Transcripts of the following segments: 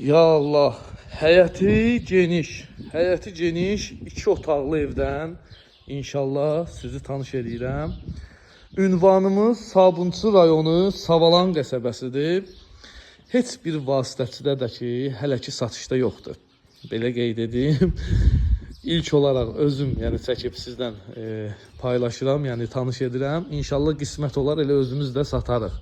Ya Allah, həyəti geniş, həyəti geniş, iki otaqlı evdən inşallah sizi tanış eləyirəm. Ünvanımız Sabunçu rayonu Savalan qəsəbəsidir. Heç bir vasitəçidə də ki, hələ ki satışda yoxdur. Belə qeyd edim. İlk olaraq özüm, yəni çəkib sizdən paylaşıram, yəni tanış edirəm. İnşallah qismət olar, elə özümüz də satarıq.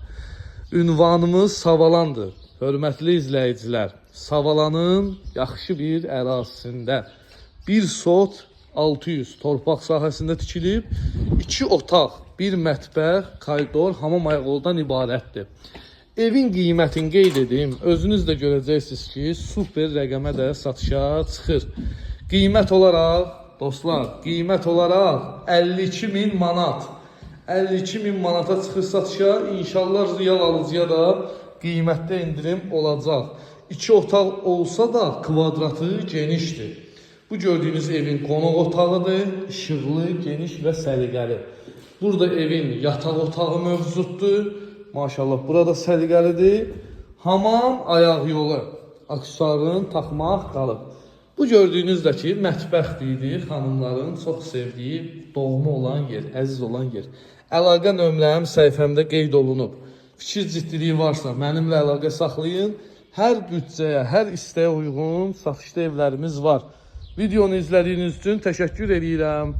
Ünvanımız Savalandır. Hörmətli izləyicilər, Savalanın yaxşı bir ərazisində 1 sot 600 torpaq sahəsində tikilib, 2 otaq, bir mətbəx, koridor, hamam ayaqyoldan ibarətdir. Evin qiymətini qeyd edim. Özünüz də görəcəksiniz ki, super rəqəmə də satışa çıxır. Qiymət olaraq, dostlar, qiymət olaraq 52 min manat. 52 min manata çıxır satışa. İnşallah real alıcıya da qiymətdə endirim olacaq. İki otaq olsa da kvadratı genişdir. Bu gördüyünüz evin qonaq otağıdır. İşıqlı, geniş və səliqəli. Burada evin yataq otağı mövcuddur. Maşallah, burada səliqəlidir. Hamam, ayaq yolu, aksesuarın taxmaq qalıb. Bu gördüyünüz də ki, mətbəx idi, xanımların çox sevdiyi, doğma olan yer, əziz olan yer. Əlaqə nömrəm səhifəmdə qeyd olunub. Fikir ciddiliyi varsa mənimlə əlaqə saxlayın. Hər büdcəyə, hər istəyə uyğun satışda evlərimiz var. Videonu izlədiyiniz üçün təşəkkür edirəm.